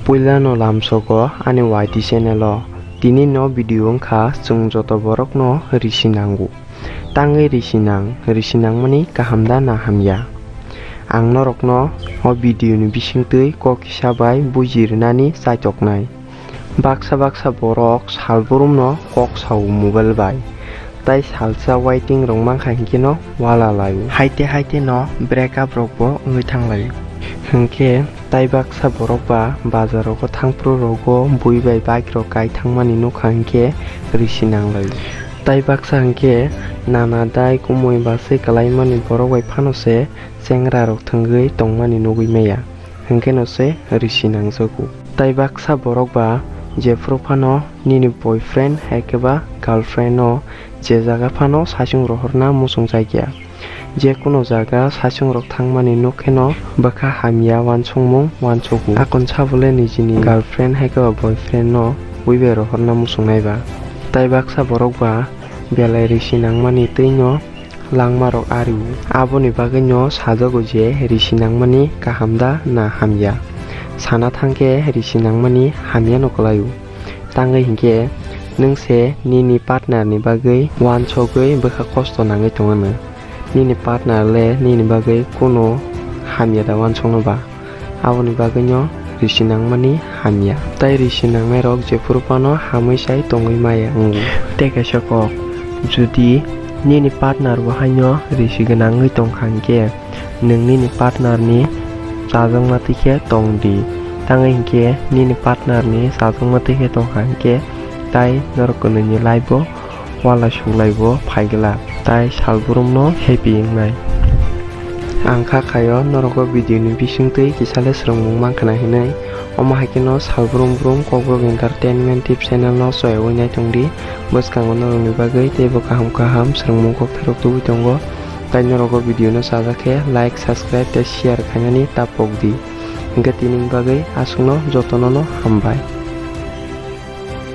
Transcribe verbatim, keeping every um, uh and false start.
Puilano lamsogo ani Y T channel o. Tini no video wngkha chwng joto borok no risi nango. Tangwi risi nang, risi nangmani kaham da na hamya? Ang norokno o video ni bisingtwi kok kisa bai buji rwnani chaitoknai. Baksa baksa borok salbrumno kok sao mobile bai, tai salsa waiting rok mankha hinkhe no wala laio. Haite haite no break up rok bo wngwi thanglaio. Hinkhe tai baksa borok ba bazar rogo thangphru rogo bui bai bike rok kai thangmani nukha hinkhe risi nanglaio. Tai baksa hinkhe nana dai kumui basui kalaimani borok bai phano se chengra rok thwngwi tongmani nugwi maya, hinkhe no se risi nangjago. Tai baksa borok ba jephuru phano nini boyfriend hai khe ba girlfriend no je jaga phano saichung rohorna muchung jakya. Je kuno jaga saichung rok thangmani nuk kheno bwkha hamya uansukmung uansugo. Akon sabole nijini girlfriend hai khe ba boyfriend no bui bai rohorna muchungnai ba. Tai baksa borok ba belai risi nangmani twi no langma rok ario. Aboni bagwi no sajago je risi nangmani kaham da na hamya. Sana thangkhe risi nangmani hamya no kwlaio. Tangwi hinkhe nwng se nini partner ni bagwi uansugwi bwkha kosto nangwi tongano. Nini partner le nini bagwi kuno hamya da uansukno ba? Aboni bagwino risi nangmani hamya. Tai risi nangnai rok jephuru phano hamwi sai tongwi maya wngo. Tei kaisa kok, judi nini partner bo haino risi gwnangwi tongkha hinkhe, nwng nini partner ni chajakma twi khe tong di. Tangwi hinkhe nini partner ni chajakma twi khe tongkha hinkhe, tai norok kwnwi ni life o wala suklai bo phai glak, tai salbrumno happy wngnai. Ang kha khaio norok o video ni bisingtwi kisa le swrwngmung mankha na hinwi. Omo hai kheno salbrum brum Kokborok Entertainment Tip channel no choyawi naitong di. Bwskango norokni bagwi teibo kaham kaham swrwngmung koktharok tubui tongo. Tai norok o video no chajak khe like, subscribe tei share khainani ta pok di. Hinkhe tini bagwi aswkno jotono no hambai.